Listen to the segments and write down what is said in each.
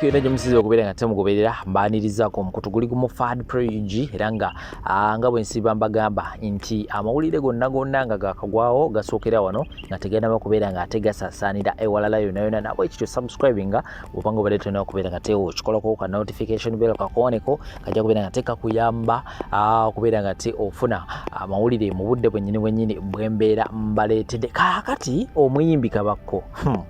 Yonna gyemusinze okubeera nga temugoberera, mbaanirizaako omukutu guli gumu Fad Pro UG. Era nga nga bwe nsiiba mbagamba nti amawulire gonna gonna nga gakagwawo gasookera wano nga teganaba kubeera nga ate gasaasaanira ewalala yonna yonna. Nabwe kityo subscribinga bwobanga obadde tolina okubeera nga te okikolako ka notification bell kakooneko, kajja kubeera nga te kakuyamba okubeera nga te ofuna amawulire mu budde bwennyini bwennyini bwembeera mbaleetedde. Kaakati omuyimbi Kabakko.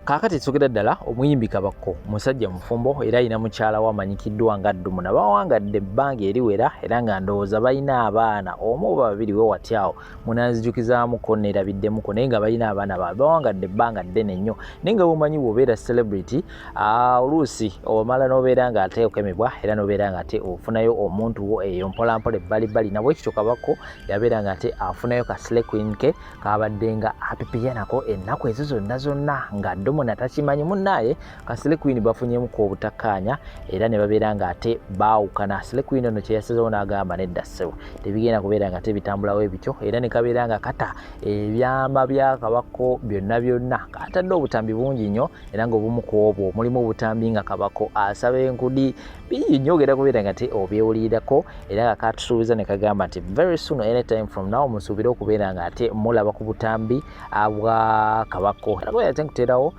Kaakati tusokera ddala, omuyimbi Kabakko musajja mufumbo era alina mukyala we amanyikiddwa nga Ddumu, nabawangadde ebbanga eriwera, era nga ndowooza balina abaana omu oba babiri. We wati awo munanzijukizaamuko, neerabiddemuko, naye nga balina abaana baabwe, bawangadde ebbanga ddene nnyo. Naye nga bwomanyi bw'obeera celebrity, oluusi omala n'obeera nga ate okemebwa era n'obeera nga ate ofunayo omuntu wo eyo mpolampola ebbalibbali. Nabwekityo Kabakko yabeera nga ate afunayo ka slay queen ke kabadde nga apipiya nako ennaku ezo zonna zonna nga Domona takimanyi. Munnaaye ka slay queen bafunyemuko obutakkaanya era ne babeera nga ate baawukana. Slay queen ono kyeyasazewo n'agamba, nedda ssebo, tebigenda kubeera nga tebitambulawo ebityo, era ne kabeera nga kata ebyama bya Kabako byonna byonna. Katadde obutambi bungi nnyo, era nga obumu ku obwo mulimu obutambi nga Kabako asaba enkudi. Bingi nnyo ogenda kubeera nga te obyewulirirako, era nga katusuubiza ne kagamba nti very soon, anytime from now, musuubire okubeera nga ate mulaba ku butambi bwa Kabako. Era ate nkuteerawo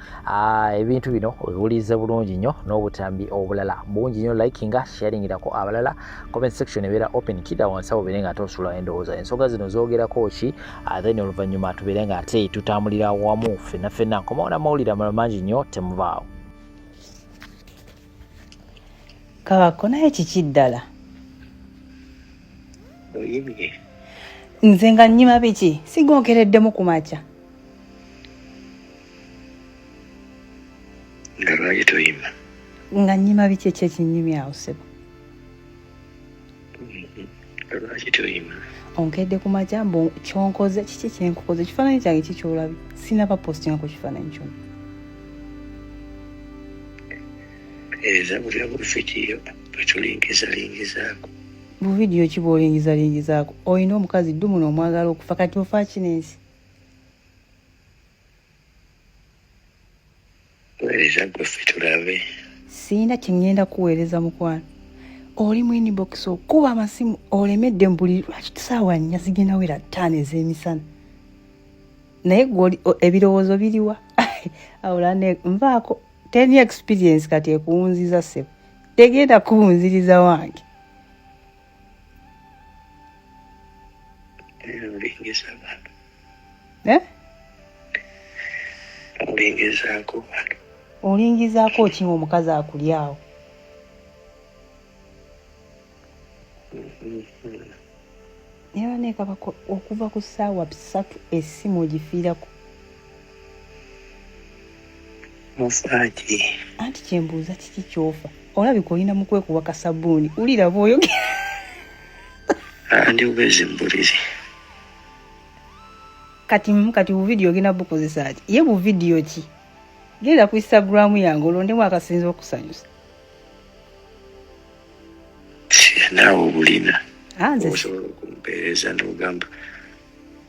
ebintu bino obiwulirize bulungi nnyo n'obutambi obulala bungi nnyo. Likinga, sharingirako abalala, comment section ebeera open, kida wansi awo obeere nga ate osula endowooza ensonga zino zoogerako ki, then oluvannyuma tubeere nga ate tutambulira wamu ffenna ffenna. Nkomawo n'amawulire amalala mangi nnyo, temuvaawo. Kabako, naye kiki ddala? Oyimye. Nze nga nnyima biki? Sigonkereddemu ku makya. Nga lwaki toyima? Nga nnyima biki? Eki ekinnyimyawo, ssebo? Nga lwaki toyima? Onkedde ku makya mbu kyonkoze kiki? Kyenkukoze ekifaananyi kyange ki kyolabye? Sinaba postinga ku kifaananyi kyonna. Eza bulya buvidiyo bwetulingizalingizaako. Buvidiyo ki bwolingizalingizaako? Olina omukazi dumuno omwagala okufa, kati ofa ki n'ensi? Weereza gwe ffe tulabe. Siina kyeŋŋenda kuweereza, mukwano. Oli mu inbox okuba amasimu olemedde mu buli. Lwaki saawa 4 zigenda wera 5 ez'emisana? Naye gwe ebirowoozo biriwa? Awula nvaako teni experience kati ekuwunziza, ssebo, tegenda kuwunziriza wange. Olingiza abantu. Eh? Olingizaako bantu. Olingizaako ki nga omukazi akuli awo? Naye banekabako okuva ku ssaawa 3 essimu ogifiirako. Mufaaki? Anti kyembuuza, kiki kyofa? Olabika olina mu kwekuba kasabuuni, wulira bw'oyogera. Ndi bubezi mu buliri. Kati buvidiyo ogenda bukozesa ki? Ye buvidiyo ki? Genda ku Instagram yange olondemu akasinza okusanyusa. Naawe obulina. Ah, nze Osobola okumpeereza n'ogamba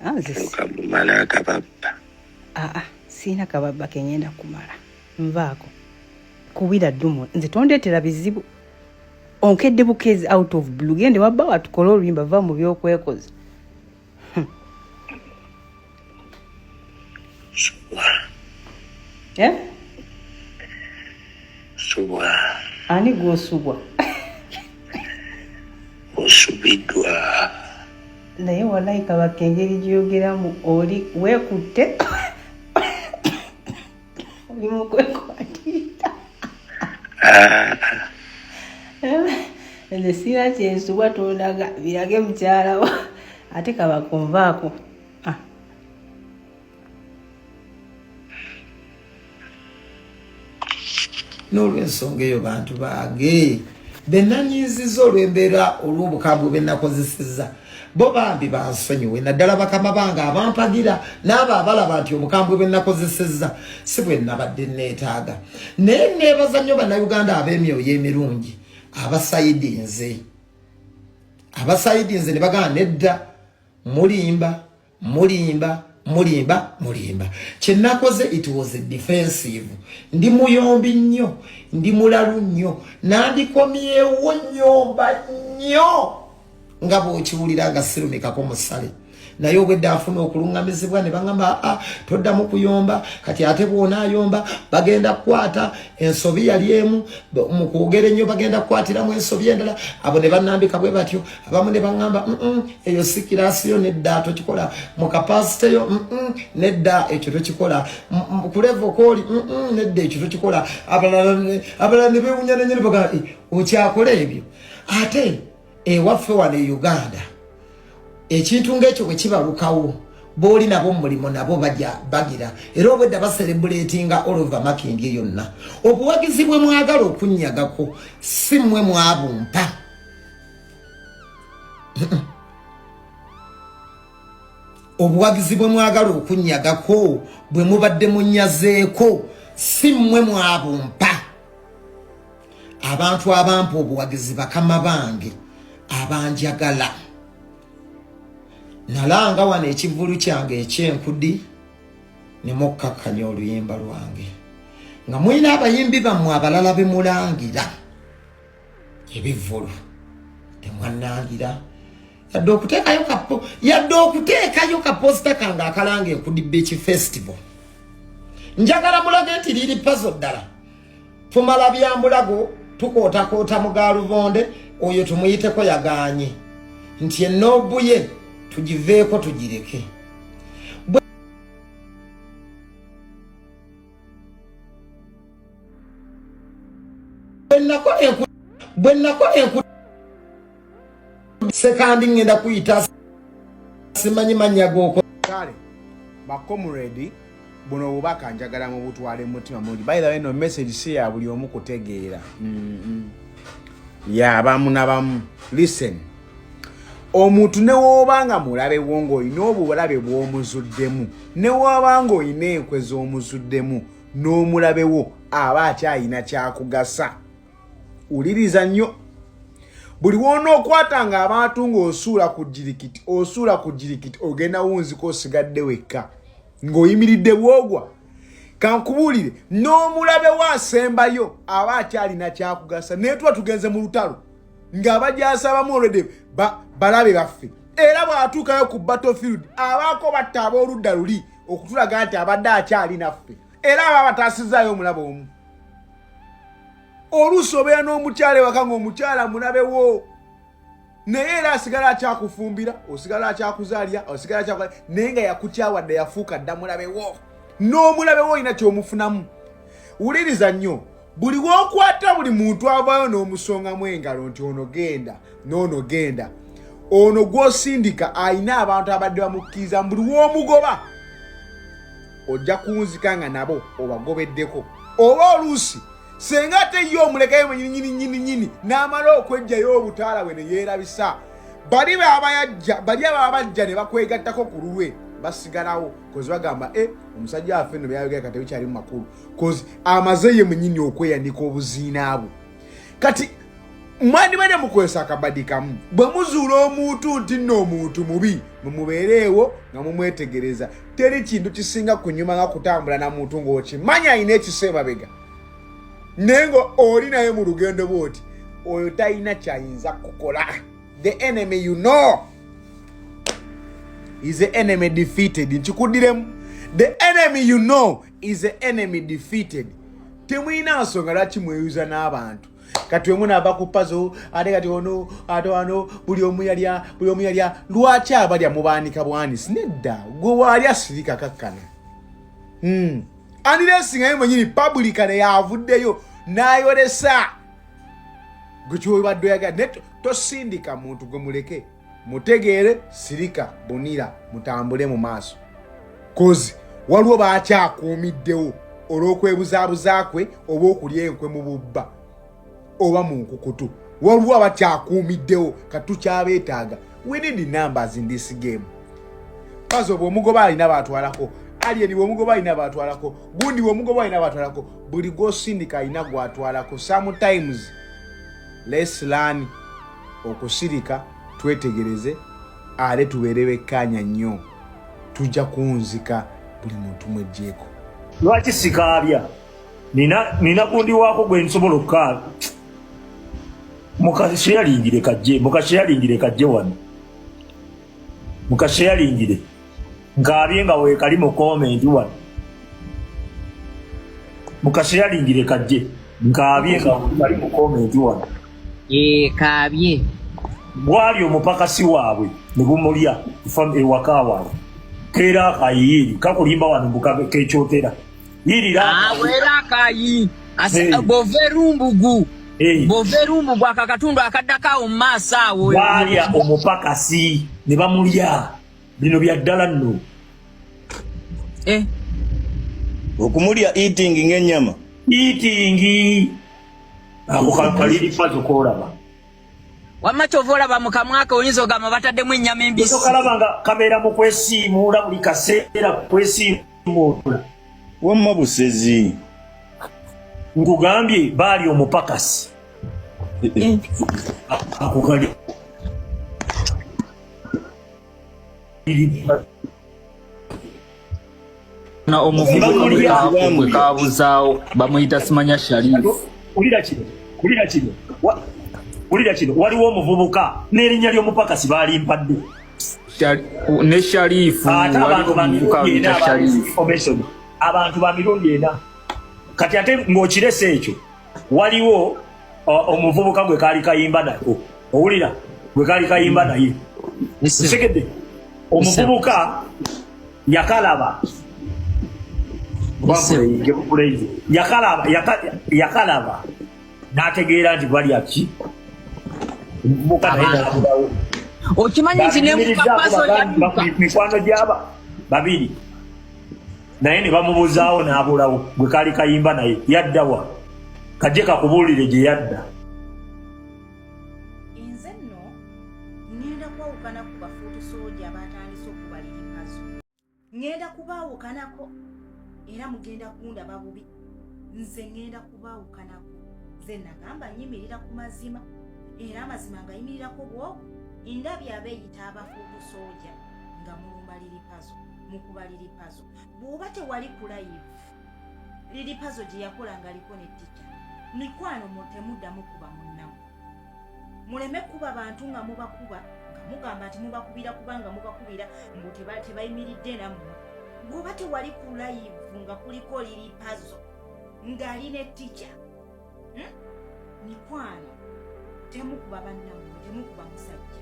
Ah, nze okamumala akababba. Aa, siina kababba kengenda kumala. Nvaako kubira ddumu, nze tondeetera bizibu. Onkedde bukezi out of blue. Gende wabba watukole oluyimba, va mu byokwekoza. Subwa. Eh? Subwa. Ani gwosubwa? Osubiddwa. Naye walayi Kabaka, engeri gyeyogeramu oli weekutte, oli mukwekwatirira. Ah, nze siina kyensubwa, tondaga birage mukyalawo. Ate Kabaka onvaako. Ah. N'olwensonga eyo, bantu bange benanyiiziza olw'embeera, olw'obukambwe bwe nakozesezza, bo bambi bansonyiwe, naddala bakama bange abampagira n'abo abalaba nti obukambwe bwe nakozesezza si bwe nabadde neetaaga. Naye neebaza nnyo Bannayuganda ab'emyoyo emirungi abasayidinze ne bagamba nedda, mulimba, mulimba. Mulimba, mulimba. Kyenakoze, it was a defensive. Ndi muyombi nnyo, ndi mulalu nnyo, nandikomyewo nnyomba nnyo nga bw'okiwulira nga sirumikako musale. Naye obwedda afuna okuluŋŋamizibwa ne baŋŋamba, aa, toddamu kuyomba kati, ate bw'onaayomba bagenda kukwata ensobi yali emu mu kwogera ennyo, bagenda kukwatiramu ensobi endala. Abo ne bannambika bwe batyo. Abamu ne baŋŋamba, eyo si class yo, nedda, tokikola mu capacity yo, nedda, ekyo tokikola ku level kwoli, nedda, ekyo tokikola. Abalala ne beewunya nenyo ne bagamba, eh, okyakola ebyo? Ate ewaffe wano e Uganda, ekintu ng'ekyo bwe kibalukawo, booli nabo mumulimu nabo bajja bagira, era obwedda bacelebratinga all over Makindye yonna. Obuwagizi bwe mwagala okunnyagako si mmwe mwabumpa. Obuwagizi bwe mwagala okunnyagako, bwe mubadde munnyazeeko, si mmwe mwabumpa. Abantu abampa obuwagizi bakama bange abanjagala. Nalanga wano ekivulu kyange ekyenkudi ne mukkakkanya oluyimba lwange nga mulina abayimbi bammwe abalala bemulangira ebivvulu. Temwannangira yadde okuteekayo kaposter kange akalanga Enkudi Beach Festival. Njagala mulage nti liri pazo ddala. Tumala byambulago, tukootakoota mu galuvonde oyo tumuyiteko, yagaanye nti enoobu ye tugiveeko, tugireke. Bwe nakola enku sekandi, ngenda kuyita simanyi mannya g'oko. Kale bacomrade, buno obubaka njagala mu butwale mutima muli. By the way, no message si ya buli omu kutegeera, ya bamu na bamu. Listen, omuntu ne wooba nga mulabe wo, ng'olina obulabe bw'omuzuddemu, ne wooba ng'olina enkwe z'omuzuddemu, n'omulabe wo aba akyayina kyakugasa. Wuliriza nnyo, buli wonookwatanga abantu ng'osuula ku jirikiti, osuula ku jirikiti, ogenda wunzika osigadde wekka ng'oyimiridde bwogwa. Kankubuulire, n'omulabe we asembayo aba akyalina kyakugasa. Naye tuba tugenze mu lutalo ng'abajasabamu already balabe baffe, era bw'atuukayo ku battlefield abaako batta ab'oludda luli okutulaga nti abadde akyali naffe, era aba abataasizaayo omulabe omu. Oluusi obeera n'omukyala ewaka ng'omukyala mulabewo, naye era asigala akyakufumbira, osigala akyakuzaalya, osigala akyakola, naye nga yakukyawadde, yafuuka dda mulabewo. N'omulabewo olina kyomufunamu. Wuliriza nnyo, buli wokwata buli muntu avaayo n'omusongamu engalo nti ono genda n'ono genda, ono gw'osindika alina abantu abadde bamukkiriza. Buli w'omugoba ojja kunzika nga nabo obagobeddeko. Oba oluusi senga ate ye omulekayo mwenyini nyini nyini n'amala okwejjayo obutaala bwe ne yeerabisa, bali babayajja, bali ababa bajja ne bakwegattako ku lulwe basigalawo, cause bagamba, e omusajja waffe nno byayogera kati bikyali mu makulu, cause amaze ye mwenyini okweyanika obuziina bwe. Kati mwandibadde mukozesa akabadi kamu. Bwe muzuula omuntu nti nno omuntu mubi, mumubeereewo nga mumwetegereza. Teri kintu kisinga kunyuma nga kutambula na muntu ng'okimanya alina ekisa emabega, naye nga oli naye mu lugendo bwoti, oyo talina kyayinza kukola. The enemy you know is the enemy defeated. Nkikuddiremu, the enemy you know is the enemy defeated. Temulina nsonga lwaki mweyuza n'abantu. Kati omu naava ku pazo, ate kati ono, ate wano, buli omu yalya, buli omu yalya. Lwaki abalya mubaanika bwanisi? Nedda, gwe waalya sirika, kakkana. Unless nga ye mwenyini publicly yavuddeyo n'ayolesa gwe kyobadde oyagala. Naye tosindika muntu, gwe muleke, mutegeere, sirika, bunira, mutambule mu maaso, cause waliwo bakyakuumiddewo olw'okwebuzaabuza kwe oba okulya enkwe mu bubba oba mu nkukutu. Waliwo abakyakuumiddewo, katukyabeetaaga. We need numbers in this game. Pazo bw'omugoba alina batwalako, Alien bw'omugoba alina batwalako, gundi bw'omugoba alina batwalako, buli gw'osindika alina gwatwalako. Sometimes let's learn okusirika, twetegereze, ate tubeere bekkaanya nnyo. Tujja kuwunzika buli muntu mwejjeeko. Lwaki sikaabya? Nina gundi waako gwe nsobola okukaaba. Mukasheyalingire kajje, mukasheyalingire kajje wano, mukasheyalingire nkaabye nga weekali mu komenti wano. Mukasheyalingire kajje nkaabye nga weekali mu komenti wano. Kaabye. Gwali omupakasi waabwe ne gumulya ewaka waabwe. Keera akayiiri kakulimba wano mbu kekyotera. Yirira. Ah, wera akayi. Bw'ova erumbugu. Bw'ova erumbugu ako akatundu akaddako awo mu maaso awo. Baalya omupakasi ne bamulya. Bino bya ddala nno. Okumulya eating ng'ennyama. Eating. Ako kaliri pazo k'olaba. Wamma ky'ova olaba mu kamwa ke oyinza ogamba bataddemu ennyama embisi. Tokalaba nga kabeera mu kwesiimuula buli kaseera kwesiimuula. Wamma busezi. Nkugambye baali omupakasi. Ako kali. Na omuvubuka gwe kabuzaawo bamuyita simanya Sharifu. Ulira kino, ulira kino. Ulira kino, waliwo omuvubuka n'erinnya ly'omupakasi baalimpadde. Ne Sharifu, Ate abantu ba omuvubuka mirundi ena bamuyita Sharifu. information. Abantu ba mirundi ena. Kati ate ng'okirese ekyo, waliwo omuvubuka gwe kaali kayimba nako. Owulira? Gwe kaali kayimba naye. Otegedde? Omuvubuka yakalaba. Yakalaba, yakalaba. N'ategeera nti balya ki? Omuvubuka naye n'abulawo. Okimanyi nti ne mupapaso yadduka. Mikwano gy'aba babiri. Naye ne bamubuzaawo n'abulawo gwe kaali kayimba naye yaddawa. Kajje kakubuulire gye yadda. Nze nno ŋŋenda kwawukana ku bafuutusooja abaatandise okubalira pazo. Ŋŋenda kubaawukanako era mugenda kundaba bubi. Nze ŋŋenda kubaawukanako. Nze nagamba nnyimirira ku mazima era amazima ngayimirirako bw'obu. Ndabye abeeyita abafuutusooja nga mulumba liripazo, mukuba liripazo. Bw'oba tewali ku live, liripazo gye yakola ng'aliko ne ttica. Mikwano temuddamu kuba munnammwe. Muleme kuba bantu nga mubakuba, nga mugamba nti mubakubira kubanga mubakubira mbu tebayimiridde nammwe. Bw'oba tewali ku live nga kuliko liripazo ng'ali ne ttica. Mikwano temukuba bannammwe, temukuba musajja.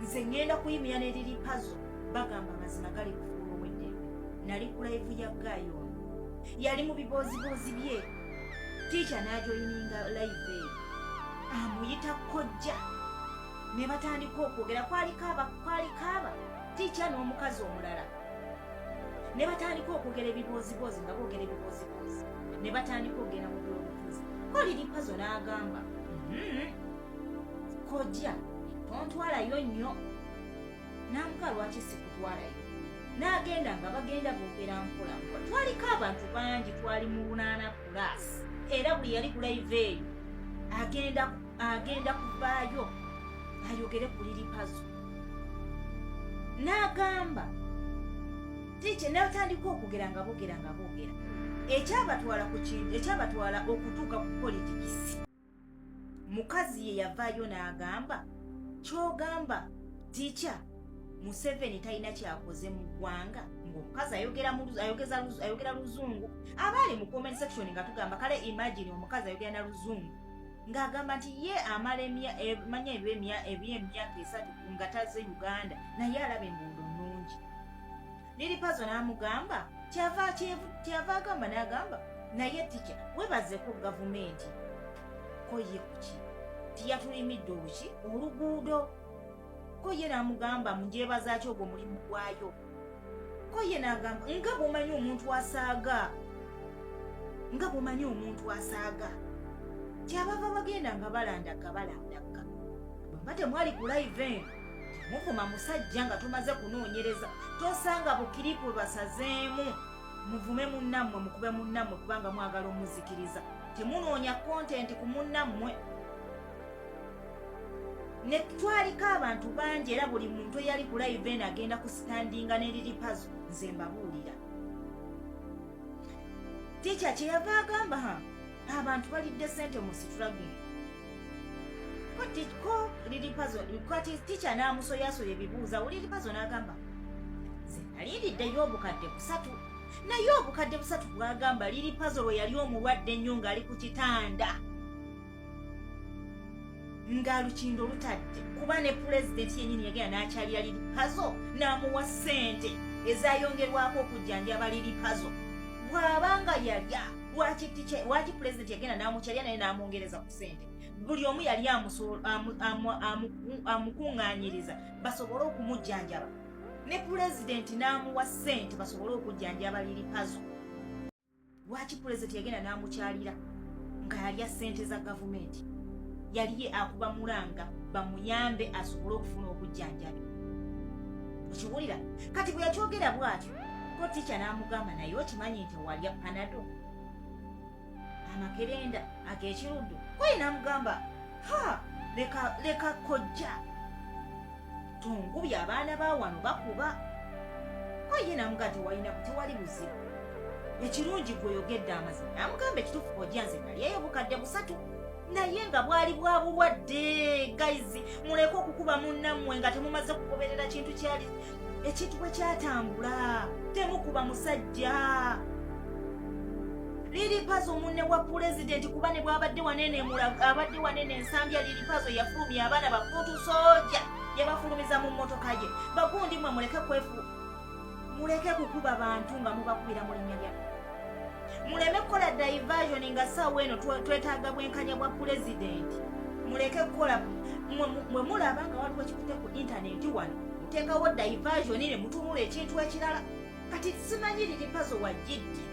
Nze ŋŋenda kuyimira ne liripazo bagamba amazima gali kufuula ow'eddembe. Nali ku live ya guy ono. Yali mu bibooziboozi bye. Tiicha n'ajoyininga live eyo. Amuyita kojja. Ne batandika okwogera kwaliko aba tiicha n'omukazi omulala. Ne batandika okwogera ebibooziboozi nga boogera ebibooziboozi. Ne batandika okugenda mu byobufuzi. Ko liripazo n'agamba, kojja tontwalayo nnyo. N'amuka lwaki sikutwalayo? N'agenda nga bagenda boogera mpola mpola. Twaliko abantu bangi, twali mu 8 plus. Era buli yali ku live eyo agenda kuvaayo ayogere ku liripazo. N'agamba tiicha n'atandika okwogera nga boogera nga boogera. Ekyabatwala ku kintu, ekyabatwala okutuuka ku politics. Mukazi ye yavaayo n'agamba, ky'ogamba tiicha Museveni talina kyakoze mu ggwanga. Ng'omukazi ayogera luzungu. Abaali mu comment section nga tugamba kale imagine omukazi ayogera na luzungu ng'agamba nti ye amala manya eby'emyaka 3 nga tazze Uganda naye alaba enguudo nnungi. Liripazo n'amugamba kyava agamba n'agamba naye ticha weebazeko gavumenti ko ye kuki tiyatulimidde oluki oluguudo. Ko ye n'amugamba mugyebaza ki ogwo mulimu gwayo. Ko ye n'agamba nga bw'omanyi omuntu asaaga, nga bw'omanyi omuntu asaaga. Kyabava bagenda nga balandagga balandagga. Bw'oba temwali ku live eno, temuvuma musajja nga tomaze kunoonyereza. Tosanga bukiripu bwe basazeemu. Muvume munnammwe, mukube munnammwe kubanga mwagala omuzikiriza. Temunoonya content ku munnammwe. Ne twaliko abantu bangi era buli muntu eyali ku live eno agenda ku standinga ne liripazo. Nze mbabuulira, teacher kyeyava agamba, ha, abantu balidde sente mu struggle. Ko Lil Pazo kati teacher n'amusoyasoya ebibuuza. Lil Pazo n'agamba, nze nalindiddeyo obukadde 3, naye obukadde 3 bwagamba Lil Pazo lwe yali omulwadde ennyo ng'ali ku kitanda ng'alukindo lutadde, kuba ne pulezidenti yennyini yagenda n'akyalira Lil Pazo n'amuwa ssente ezayongerwako okujjanjaba Lil Pazo. Bw'abanga yalya, lwaki pulezidenti yagenda n'amukyalira naye n'amwongereza ku ssente? Buli omu yali amukuŋŋaanyiriza basobole okumujjanjaba, ne pulezidenti n'amuwa ssente basobole okujjanjaba Lil Pazo. Lwaki pulezidenti yagenda n'amukyalira nga yalya ssente za gavumenti? Yali ye akuba mulanga bamuyambe asobole okufuna obujjanjabi. Okiwulira? Kati bwe yakyogera bw'atyo, ko teacher n'amugamba, naye okimanyi nti walya Panadol, amakerenda ag'ekiruddu? Koye n'amugamba, ha, leka leka kojja, tongubye, abaana ba wano bakuba. Ko ye n'amugamba, tewalina, tewali buzibu, ekirungi gwe oyogedde amazima. N'amugamba, ekituufu kojja, nze nalyayo obukadde 3, naye nga bwali bwa bulwadde. Guys, muleke okukuba munnammwe nga temumaze kugoberera kintu kyali ekintu bwe kyatambula. Temukuba musajja Lil Pazo, munne wa pulezidenti, kuba ne bwabadde wanene abadde wanene Ensambya. Lil Pazo yafulumya abaana ba foot soldier, yabafulumiza mu mmotoka ye. Bagundi mwe, muleke kwefu, muleke kukuba bantu nga mubakubira mu linnya lya, muleme kukola diversion nga ssaawa eno twetaaga bwenkanya bwa pulezidenti. Muleke kukola mwe mulaba nga waliwo ekikute ku intaneti wano, muteekawo diversion ne mutunula ekintu ekirala. Kati simanyi Lil Pazo wajjidde,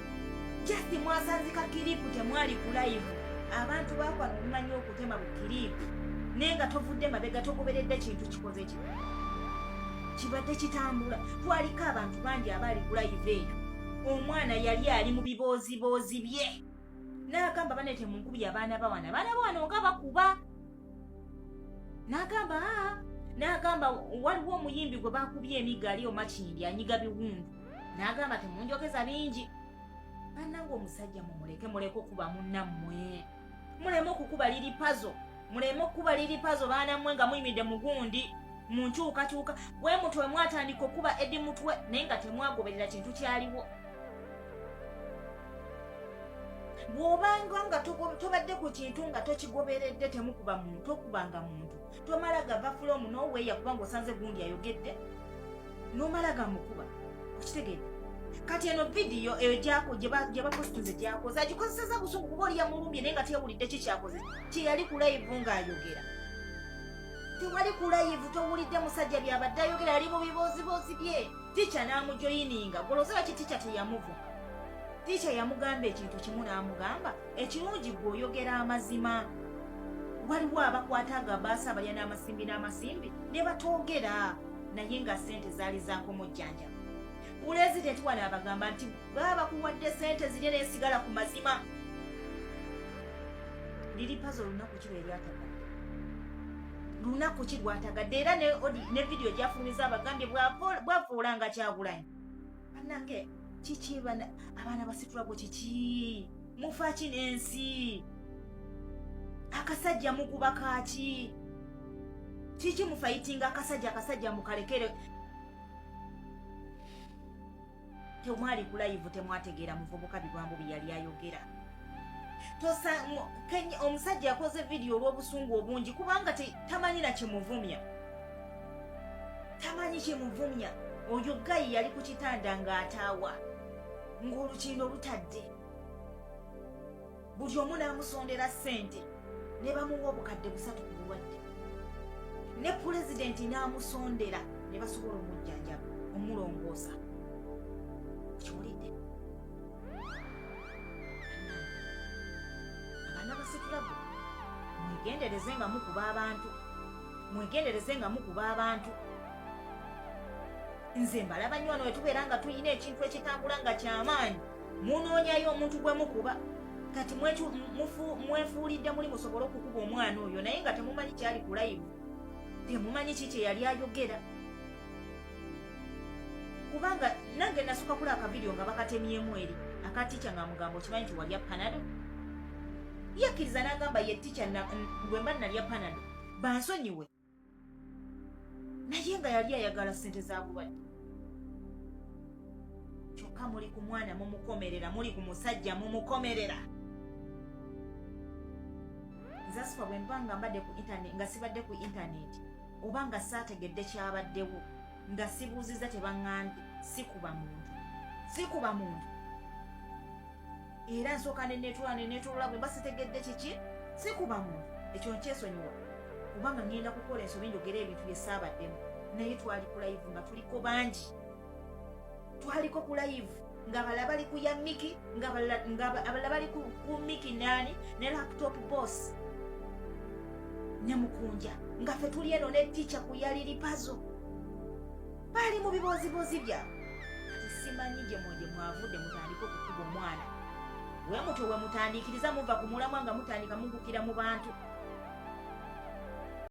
just mwasanzika clip, temwali ku live. Abantu bakwano mumanyi okutema bu clip, naye nga tovudde mabega, togoberedde kintu kikoze ki kibadde kitambula. Twaliko abantu bangi abaali ku live eyo. Omwana yali ali mu bibooziboozi bye n'agamba, bane temunkubi, abaana bawana, abaana bawano nga bakuba. N'agamba, aa, n'agamba waliwo omuyimbi gwe bakubye emigga ali omakindi anyiga biwundu. N'agamba, temunjogeza bingi bannange, omusajja mumuleke, muleke okuba munnammwe, muleme okukuba Lil Pazo, muleme okukuba Lil Pazo. Baana mmwe, nga muyimidde mugundi mu nkyukakyuka bwe mutwe, mwatandika okuba edi mutwe, naye nga temwagoberera kintu kyaliwo. Bw'obanga nga tobadde ku kintu nga tokigoberedde, temukuba muntu, okubanga muntu tomala gava from nowhere kubanga osanze gundi ayogedde nomala gamukuba. Okitegedde? Kati eno vidiyo eyo gye bapositinze gyakoze agikozeseza busungu, kuba oli yamulumbye naye nga teyawulidde ki kyakoze. Kyeyali ku live ng'ayogera, tewali ku live, towulidde musajja byabadde ayogera, yali mu bibooziboozi bye. Teacher n'amujoyininga. Golooza lwaki teacher teyamuvuma? Teacher yamugamba ekintu kimu, n'amugamba, ekirungi gwe oyogera amazima, waliwo abakwata agabaasa abalya n'amasimbi n'amasimbi ne batoogera, naye nga sente zaali zakumujjanjaba. Pulezidenti wano abagamba nti baba bakuwadde sente zirye nesigala ku mazima. Lil Pazo olunaku ki lwe lyatagadde? Lunaku ki lwatagadde? Era ne vidiyo gyafulumiza abagambye bwavuula nga Kyagulanyi. Bannange, kiki abaana basitulagwo? Kiki mufa ki n'ensi? Akasajja mukuba kaki? Kiki mufayitinga akasajja? Akasajja mukalekere. Temwali ku live, temwategeera muvubuka bigambo bye yali ayogera. Omusajja yakoze vidiyo olw'obusungu obungi, kubanga tamanyi na kimuvumya, tamanyi kimuvumya. Oyo guy yali ku kitanda ng'ataawa ng'olukindo lutadde, buli omu n'amusondera ssente ne bamuwa obukadde 3 ku bulwadde, ne pulezidenti n'amusondera ne basobola omujjanjaba, omulongoosa. Kiwulidde? Abaana basitulago, mwegendereze nga mukuba abantu, mwegendereze nga mukuba abantu. Nze mbalaba nnyo wano wetubeera nga tulina ekintu ekitambula nga kyamaanyi, munoonyayo omuntu gwe mukuba. Kati mwefuulidde muli musobole okukuba omwana oyo, naye nga temumanyi kyali ku live, temumanyi ki kye yali ayogera. Kubanga nange nasooka kulaba akavidiyo nga bakatemyemu eri aka ticca ng'amugamba, "Okimanyi nti walya Panado?" Yakkiriza n'agamba ye ticca, "Bwe mba nalya Panado bansonyiwe," naye nga yali ayagala ssente za bulwadde. Kyokka muli ku mwana mumukomerera, muli ku musajja mumukomerera. Nze Asifa, bwe mba nga mbadde ku internet, nga sibadde ku internet oba nga saategedde kyabaddewo, nga sibuuziza, tebaŋŋambye, sikuba muntu, sikuba muntu. Era nsooka nenetula nenetulula. Bwe mba sitegedde kiki, sikuba muntu, ekyo nkyesonyiwa, kubanga ŋŋenda kukola ensobi njogera ebintu bye saabaddemu. Naye twali ku live nga tuliko bangi, twaliko ku live nga abalala bali ku ya Miki, nga abalala bali ku Miki nani ne laptop boss ne Mukunja, nga ffe tuli eno ne ticca ku yaliri pazo, baali mu bibooziboozi byabwe. Kati simanyi gye mwe mwavudde mutandike okukuba omwana. We mutyo we mutandiikiriza, muva ku mulamwa nga mutandika mugukira mu bantu.